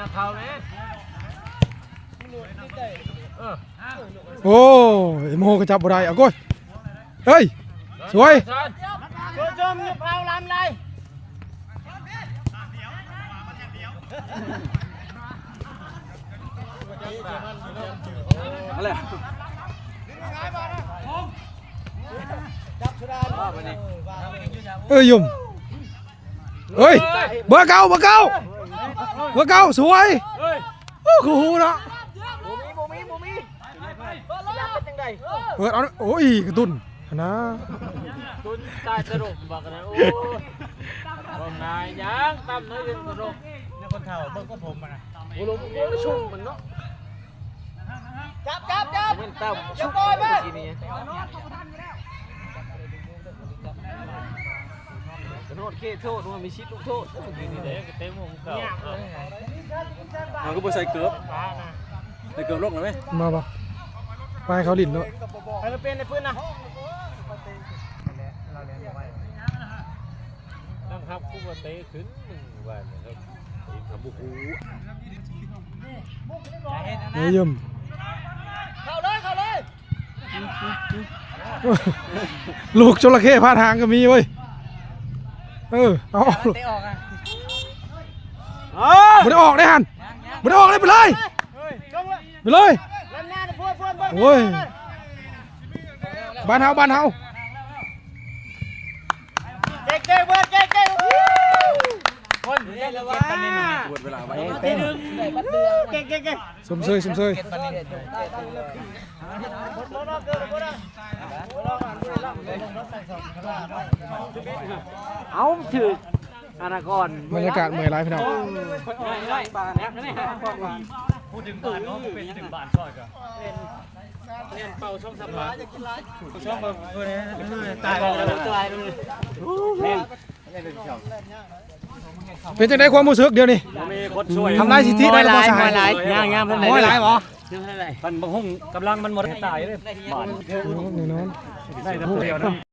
ນະເຂົາເດ້ ເອີ ໂອ້ຍ ເອັມໂຮກໍຈັບບໍ່ໄດ້ ເອົາໂກຍ ເຮີ້ຍ ສວຍ ໂຈມ ໂຈມ ຢ່າພາວລຳໄຫຼ ເອີ ຍົມ ເຮີ້ຍ ເບີເກົ້າ ເບີເກົ້າ ເບີເກົ້າ ສວຍ ໂອ້ ຄືຮູ້ເນາະ ບໍ່ມີ ບໍ່ມີ ບໍ່ມີ ເປີດເອົາ ໂອ້ຍ ກະຕຸ້ນຫັ້ນນະ ຕຸ້ນຕາຍຕະຫຼົບບັກນະ ໂອ້ ບໍ່ງ່າຍຫຍັງ ຕຳໜ້ອຍໜຶ່ງຕະຫຼົບ ນີ້ຄົນເຖົ້າເບິ່ງກໍຜົມມັນນະ ໂອ້ ລົມ ໂອ້ ຊຸມມັນເນາະ ຈັບ ຈັບ ຈັບ ແມ່ນຕຳ ຢ່າປ່ອຍມັນ ຊຸມມື້ກີ້ນີ້ ກະໂດດເຂດໂທດ ມັນມີສິດລູກໂທດ ເມື່ອກີ້ນີ້ເດ້ ກະເຕະມຸມເກົ່າ ເຮົາກໍບໍ່ໃສ່ເກີບ ໃສ່ເກີບລົງແລ້ວເວີຍ ມາບໍ່ ໄປເຂົາຫຼິ້ນໂລດ ໃຜເປັນໃນປືນນະ ຕັ້ງຮັບ ກູບໍ່ເຕະຂຶ້ນ ວ່າເຂົາບໍ່ຮູ້ ເອີ ຢ້ຳ ເຂົ້າເລີຍ ເຂົ້າເລີຍ ລູກຈໍລະເຂ້ຜ່ານຫາງກໍມີເວີຍ ເອີ ເອົາ ເຕະອອກອະ ເອີ ບໍ່ໄດ້ອອກເດ້ຫັ້ນ ບໍ່ໄດ້ອອກເດ້ ໄປເລີຍ ໄປເລີຍ ໂອ້ຍ ບ້ານເຮົາ ບ້ານເຮົາ ເກັ່ງໆ ເບິດ ເກັ່ງໆ ຄົນ ເກັບປານນີ້ ເກັ່ງໆ ເກັ່ງໆ ຊົມເຊີຍ ຊົມເຊີຍ ເອົາ ຖືກ ອານາກອນ ບັນຍາກາດເມື່ອຍຫຼາຍພີ່ນ້ອງ ຜູ້ດຶງບານເນາະ ເປັນດຶງບານຊ່ອຍກໍ ແມ່ນເປົ່າຊ່ອງສຳບານ ຊ່ອງເບິ່ງ ຕາຍແລ້ວ ຕາຍແລ້ວ ເປັນຈັ່ງໃດຄວາມຮູ້ສຶກດຽວນີ້? ບໍ່ມີຄົນຊ່ວຍ ທຳລາຍສະຖິຕິໄດ້ແລ້ວບໍ່ສະຫາຍ? ຍັງໆ ບໍ່ທັນໄດ້ ໂອ້ຍ ຫຼາຍບໍ່? ຄັນບັກຫຸ່ງກຳລັງມັນບໍ່ໄດ້ຕາຍເດ້ ບາດ ໂອ້ ແນ່ນອນ ໄດ້ແຕ່ຜູ້ດຽວນະ.